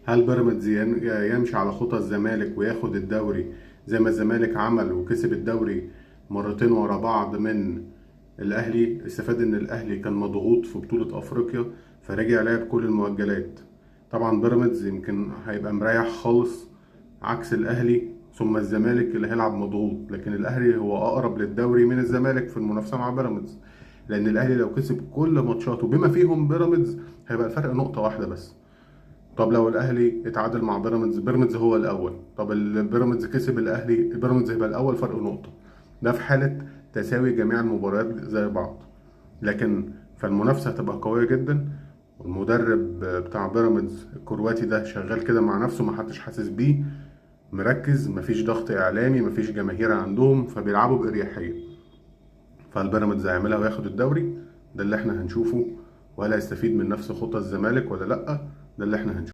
هل بيراميدز يمشي على خطى الزمالك وياخد الدوري زي ما الزمالك عمل وكسب الدوري مرتين ورا بعض من الاهلي؟ استفاد ان الاهلي كان مضغوط في بطولة افريقيا فرجع لعب كل المؤجلات. طبعا بيراميدز يمكن هيبقى مريح خالص عكس الاهلي ثم الزمالك اللي هيلعب مضغوط، لكن الاهلي هو اقرب للدوري من الزمالك في المنافسة مع بيراميدز، لان الاهلي لو كسب كل ماتشاته بما فيهم بيراميدز هيبقى الفرق نقطة واحدة بس. طب لو الاهلي اتعادل مع بيراميدز، بيراميدز هو الاول. طب البيراميدز كسب الاهلي، بيراميدز هيبقى الاول فرق نقطة. ده في حاله تساوي جميع المباريات زي بعض، لكن فالمنافسه هتبقى قوية جدا. والمدرب بتاع بيراميدز الكرواتي ده شغال كده مع نفسه، ما حدش حاسس بيه، مركز، مفيش ضغط اعلامي، مفيش جماهير عندهم، فبيلعبوا باريحية. فالبيراميدز هيعملها وياخد الدوري، ده اللي احنا هنشوفه. ولا يستفيد من نفس خطى الزمالك ولا لا، ده اللي احنا هنشوفه.